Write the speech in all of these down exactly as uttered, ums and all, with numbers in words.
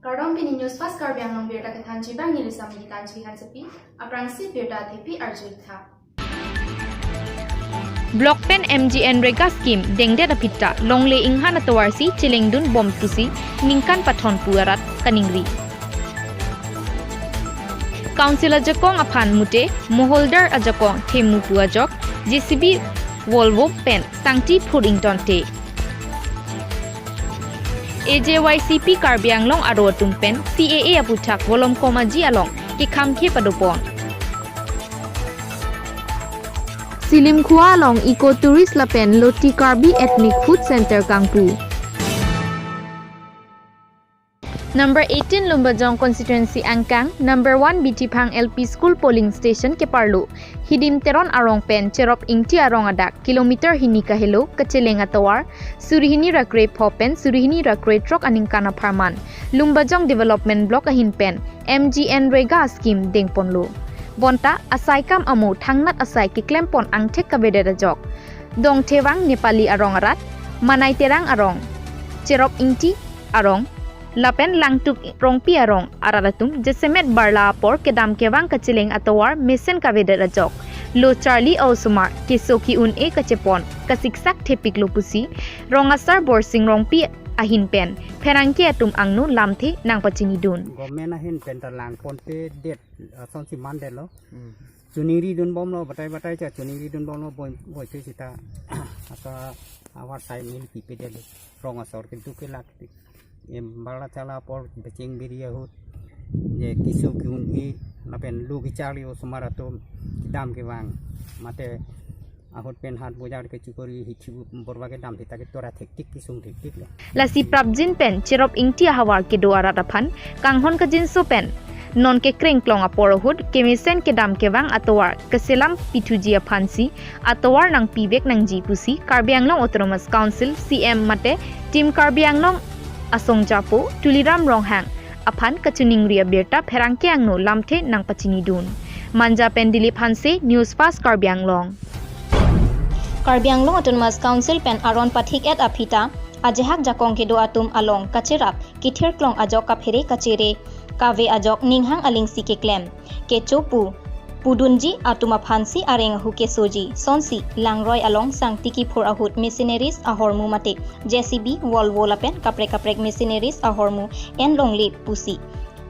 Kardom, pini News Fast Karbi Anglong birta kethanji abang neli Samini Tanji Hansepi, aphrangsi birta athepi arju-ik tha. Block pen MGNREGA scheme dengdet aphi ta longle inghan atovar si chelengdun bom pusi ningkan pathon pu arat kaningri. Council ajakong aphan mate moholdar ajakong themu pu ajok JCB Volvo pen sangti phur ingtonte. AJYCP Karbi Anglong aro atum pen CAA aputhak volongkom aji along kekhamkhe padopon. Silimkhua along Eco Tourist lapen Loti Karbi Ethnic Food Center kangpu. Number eighteen Lumbajong Constituency angkang number one Bithiphang L P School polling station keparlo. Hidim Teron arong pen Cherop Ingti arong adak kilometer hini kahelo kacheleng atovar, suri hini ra kre pho pen suri hini ra kre throk aningkan apharman Lumbajong Development Block ahin pen MGNREGA scheme dengponlo. Bonta asaikam amo thangnat asai keklempon angthek kavedet ajok Dongthevang Nepali arong arat, Manai Terang arong, Cherop Ingti arong lapen Langtuk Rongpi arong arat atum jasemet barla apor kedam kevang kacheleng atovar mesen kavedet ajok lo charli osomar keso ki-un-e kachepon kasiksak thepiklo pusi rong asar Borsing Rongpi ahin pen pherangke atum angno lamthe nangpachinidun. Government ahin pen ta langponpedet, asonsi mandetlo. Hmm. Chiningridunbomlo, batai batai cha chiningridunbomlo, boi boi ke sita aka awar sai min pipedetlo. Rong asor keduk kelak ti. Em, barla charla apor becheng biri ahut, je keso ki-un-e lapen lo kecharli osomar atum kedam kevang mate ahut pen hat bojar kechukori hithi borwa kedam thita ketora thektik kesung thektik lo. Lasi prapjin pen Cherop Ingti ahavar kedo arat aphan kanghon kajinso pen non kekreng klong apor ahut kemesen kedam kevang atovar keselam pithuji aphansi atovar nangpivek nangji pusi Karbi Anglong Autonomous Council CEM mate Team Karbi Anglong asongjapo Tuliram Ronghang aphan kachiningri abirta pherangke angno lamthe nangpachinidun. Manja pen Dilip Hanse, News Fast Karbi Anglong. Karbi Anglong Autonomous Council pen aron pathik-et aphi ta ajahak jakong kedo atum along kacherap kethir klong ajok kaphere kachere kave ajok ninghang alingsi keklem kecho pu pudunji atum aphansi areng ahu kesoji sonsi Langroi along sangti kiphur ahut machineries ahormu mate JCB, Volvo lapen kaprek kaprek machineries ahormu en longle pusi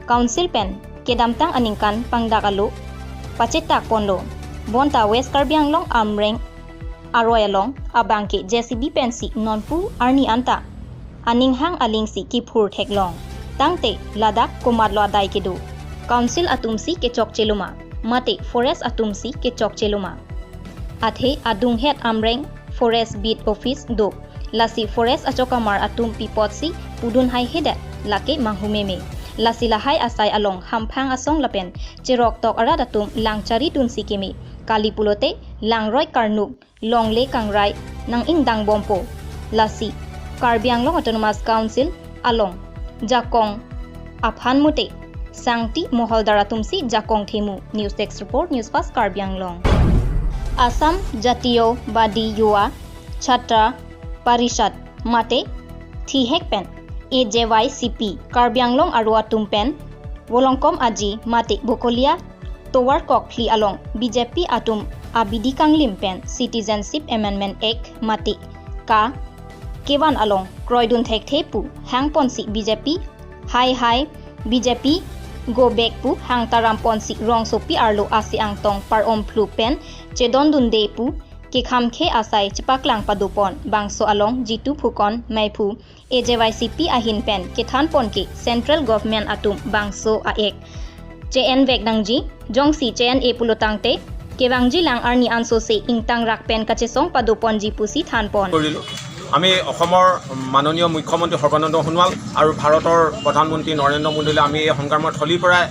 Council pen kedamtang aningkan pangdak alo pachetak ponlo. Bonta West Karbi Anglong Amreng aroi along abangke JCB pensi nonpu arni anta aninghang alingsi kiphur theklong. Tangte ladak komatlo adai kedo? Council atumsi kechokche loma mate forest atumsi kechokche loma? Athe adunghet Amreng Forest Beat Office do. Lasi forest achokamar atum pi apotsi pudun haihedet, lake manghumeme. Lasi lahai asai along hamphang asong lapen cheroktok arat atum langcharidunsi keme. Kali pulote Langroi karnuk longle kangrai nang-ingdangbompo. Lasi Karbi Anglong Autonomous Council along jakong aphan mate sangti moholdar atumsi jakong themu. News Desk Report, News Fast Karbi Anglong. Assam Jatiyo Badi Yuwa Chhatra Parishad mate thihek pen AJYCP Karbi Anglong aro atum pen volongkom aji mate Bokolia tovar kok phli along BJP atum abidi kanglim pen Citizenship Amendment Act mate ka kevan along kroidun thekthe pu hangponsi BJP hai hai, BJP go back pu hangtaramponsi rongsopi arlo asi angtong par-om phlu pen chedondunde pu kekhamkhe asai chepaklang padopon. Bangso along Jitu Phukan Meiphu AJYCP ahin pen kethanpon ke Central Government atum bangso a-act che-envek nangji, jongsi che-en-e pulotangte kevangji lang arni ansose ingtangrak pen kachesong padoponji pusi thanpon. কৰিলো। আমি অসমৰ মাননীয় মুখ্যমন্ত্ৰী সৰ্বানন্দ সোণোৱাল আৰু ভাৰতৰ প্ৰধানমন্ত্ৰী নৰেন্দ্ৰ মোদীলৈ আমি এই সংগ্ৰামৰ থলীৰ পৰাই,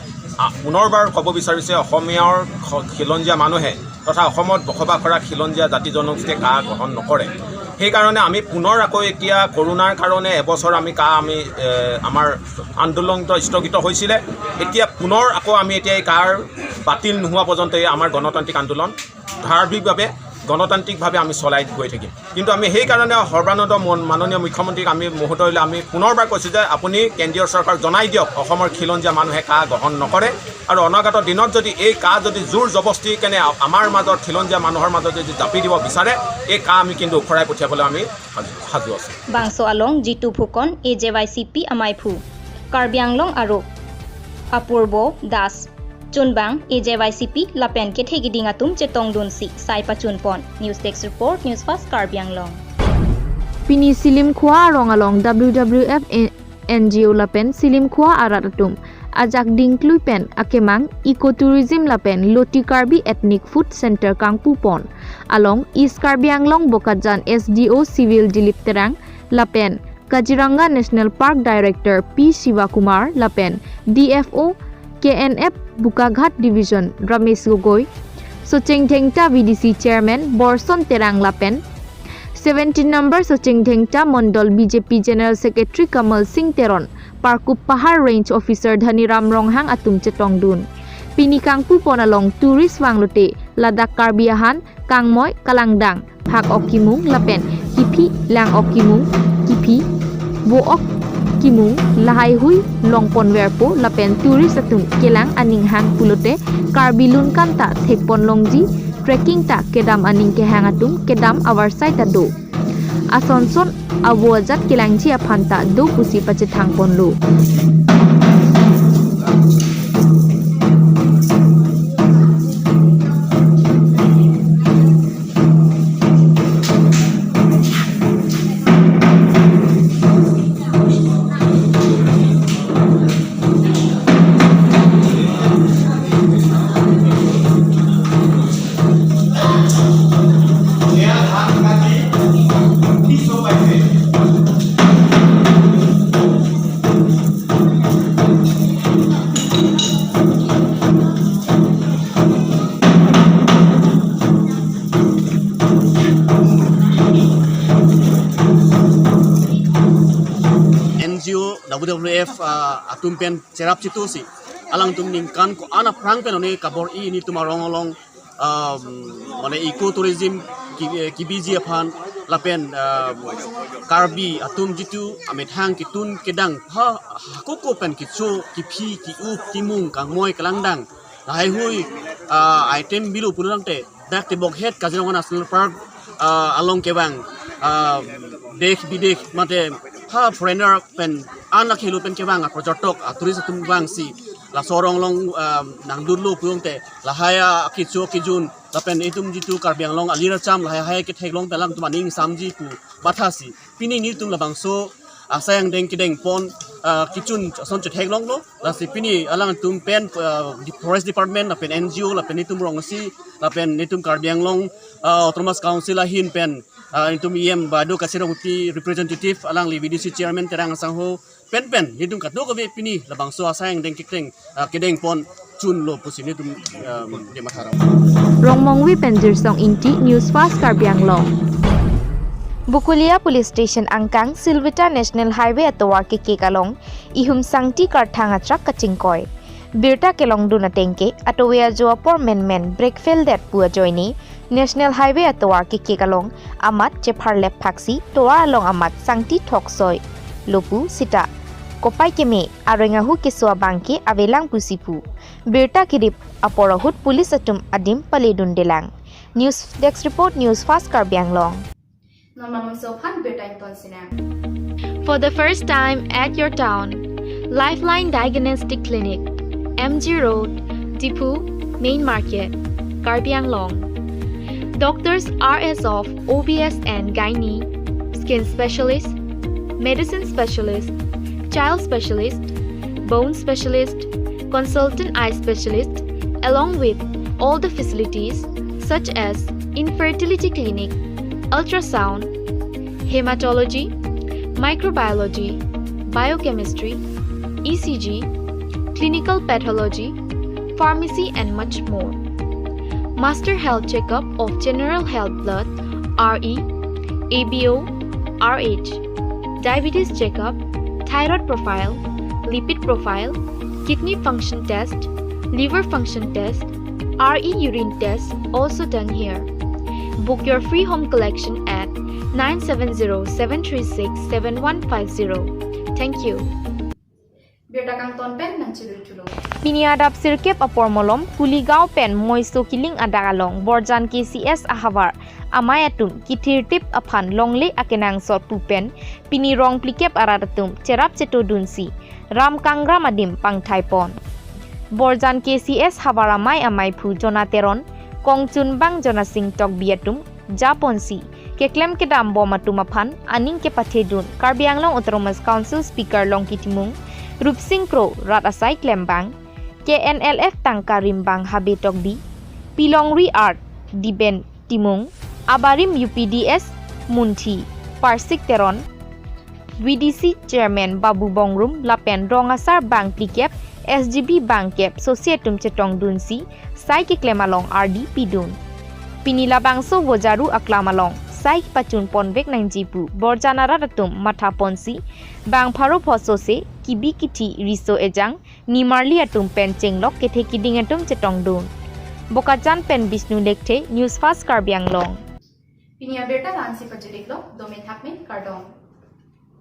আ, পুনৰবাৰ ক'ব বিচাৰিছে, অসমীয়াৰ খ-, খিলঞ্জীয়া মানুহে তথা অসমত বসবাস কৰা খিলঞ্জীয়া জাতি জনগোষ্ঠীয়ে কা গ্ৰহণ নকৰে। সেইকাৰণে আমি পুনৰ আকৌ এতিয়া কৰোণাৰ কাৰণে এবছৰ আমি কা আমি, এ, আমাৰ আন্দোলন স্থগিত হৈছিলে। এতিয়া পুনৰ আকৌ আমি এতিয়া এই কাৰ বাতিল নোহোৱা পৰ্যন্ত এই আমাৰ গণতান্ত্ৰিক আন্দোলন ধাৰাবাহিকভাৱে গণতান্ত্ৰিকভাৱে আমি চলাই গৈ থাকিম। কিন্তু আমি সেইকাৰণে সৰ্বানন্দ মন-, মাননীয় মুখ্যমন্ত্ৰীক আমি মহোদয়লৈ আমি পুনৰবাৰ কৈছোঁ যে আপুনি কেন্দ্ৰীয় চৰকাৰক জনাই দিয়ক, অসমৰ খিলঞ্জীয়া মানুহে কা গ্ৰহণ নকৰে আৰু অনাগত দিনত যদি এই কা যদি জোৰ জবস্তি কেনে আ-, আমাৰ মাজত খিলঞ্জীয়া মানুহৰ মাজত যদি জাপি দিব বিচাৰে, এই কা আমি কিন্তু ওফৰাই পঠিয়াবলৈ আমি সাজু, সাজু আছোঁ। Bangso along Jitu Phukan, A J Y C P amaiphu, Karbi Anglong Arok Apurbo Das, chunbang A J Y C P lapen kethe kiding atum chetongdunsi sai pachunpon. News Desk Report, News Fast Karbi Anglong. Pini Silimkhua arong along W W F N G O lapen Silimkhua arat atum ajak dingklui pen akemang Eco Tourism lapen Loti Karbi Ethnic Food Center kangpupon. Along East Karbi Anglong Bokajan S D O Civil Dilip Terang lapen Kaziranga National Park Director P Shiva Kumar lapen D F O K N F Bokaghat Division Ramesh Gogoi, Socheng Dhengta V D C Chairman Borson Terang lapen seventeen number Socheng Dhengta Mondol B J P General Secretary Kamal Singh Teron, Parkup Pahar Range Officer Dhaniram Ronghang atum chetongdun. Pini kangpupon along tourist vanglote ladak Karbi ahan kangmoi kalangdang, phak-ok kimung lapen kiphi lang-ok kimung, kiphi bo-ok kimung lahaihui longponverpo lapen tourist atum kelang aning hang pulote Karbi lun kan ta thekpon longji, trekking ta kedam aning kehang atum kedam avarsai ta do. Ason son avo ajat kelangji aphan ta do pusi pachethangponlo. N G O W W F, ah, atum pen cherap chitu si alangtum ningkan ko-an aphrang pen one kabor-i nelitum arong along, um, mane eco tourism ki-, eh, kebiji aphan lapen, um, Karbi atum jitu amethang ketun kedang ha, hako ko pen kecho, kiphi, ki-up, kimung, kangmoi, kalangdang, lahaihui, ah, item bilo pulangte dak tebokhet Kaziranga National Park, ah, along kevang, ah, desh bidesh mate ha foreigner pen an akhelu pen kevang a-porjotok, ah, tourist atum vangsi laso arong along, ah, nangdunlo pulote lahai akecho kejun lapen itum jitu Karbi Anglong alir acham lahai hai ketheklong pen alangtum aning samji pu mathasi pini nelitum labangso asai angdeng kedengpon, ah, kechun ason chetheklonglo. Lasi pini alangtum pen, ah, di Forest Department lapen N G O lapen nelitum rong asi lapen nelitum Karbi Anglong, ah, Autonomous Council ahin pen, ah, nelitum E M Badu Kasirong Uti representative alangli V D C Chairman Terang Sangho pen pen nelitum kadokave pini labangso asai angdeng kekleng, ah, kedengpon chunlo pusi nelitum, ah, de matharong. Rongmongve pen Jirsong Ingti, News Fast Karbi Anglong. Bokolia Police Station angkang Silvita National Highway atovar kekek along ihum sangti karthang atruck kachingkoi. Birta kelongdun atengke atovar ajo apor menmen brake fail det pu ajoine National Highway atovar kekek along amat chepharlep phaksi tovar along amat sangti thoksoi lo pu sita kopai keme areng ahu keso abangke avelang pusi pu. Birta kedip apor ahut police atum adim paledundelang. News Desk Report, News Fast Karbi Anglong. Non malomso aphan birta ington sinang. For the first time at your town, Lifeline Diagnostic Clinic, M G Road, Diphu, Main Market, Karbi Anglong. Doctors are as of O B S and Gynae, Skin Specialist, Medicine Specialist, Child Specialist, Bone Specialist, Consultant Eye Specialist, along with all the facilities such as infertility clinic, ultrasound, hematology, microbiology, biochemistry, E C G, clinical pathology, pharmacy and much more. Master health checkup of general health blood, R E, A B O, R H, diabetes checkup, thyroid profile, lipid profile, kidney function test, liver function test, R E urine test also done here. Book your free home collection at nine seven zero seven three six seven one five zero. Thank you. Birta kangton pen nangchedun thulo. Pini adap sirkep apor malom Kuligaon pen Moiso Kiling adak along Borjan K C S ahavar amei atum kithirtip aphan longle akenangsot pu pen pini rong phlikep arat atum cherap chetodunsi ram kangram adim pangthaipon. Borjan K C S havar amei ameiphu Jona Teron, kongchunbang Jonasing Tokbi atum japonsi keklem kedambom atum aphan aning kepathedun Karbi Anglong Autonomous Council Speaker Longki Timung, Rupsing Kro rat asai klembang, K N L F tangka rimbang Habe Tokbi, Pilongri Art Diben Timung, abarim U P D S Munthi Parsik Teron, V D C Chairman Babu Bongrum lapen rong asar bang phlikep, S G B bangkep sosi atum chetongdunsi sai keklem along ardi pidun. Pini labangso vojaru aklam along sai pachunponvek nangji pu Borjan arat atum mathaponsi bang pharo pho sose kibi kithi riso ejang nimarli atum pen chenglok kethe kiding atum chetongdun. Bokajan pen Bishnu Lekthe, News Fast Karbi Anglong. Pini abirta la-ansi pajut-iklo, dome thakme, kardom.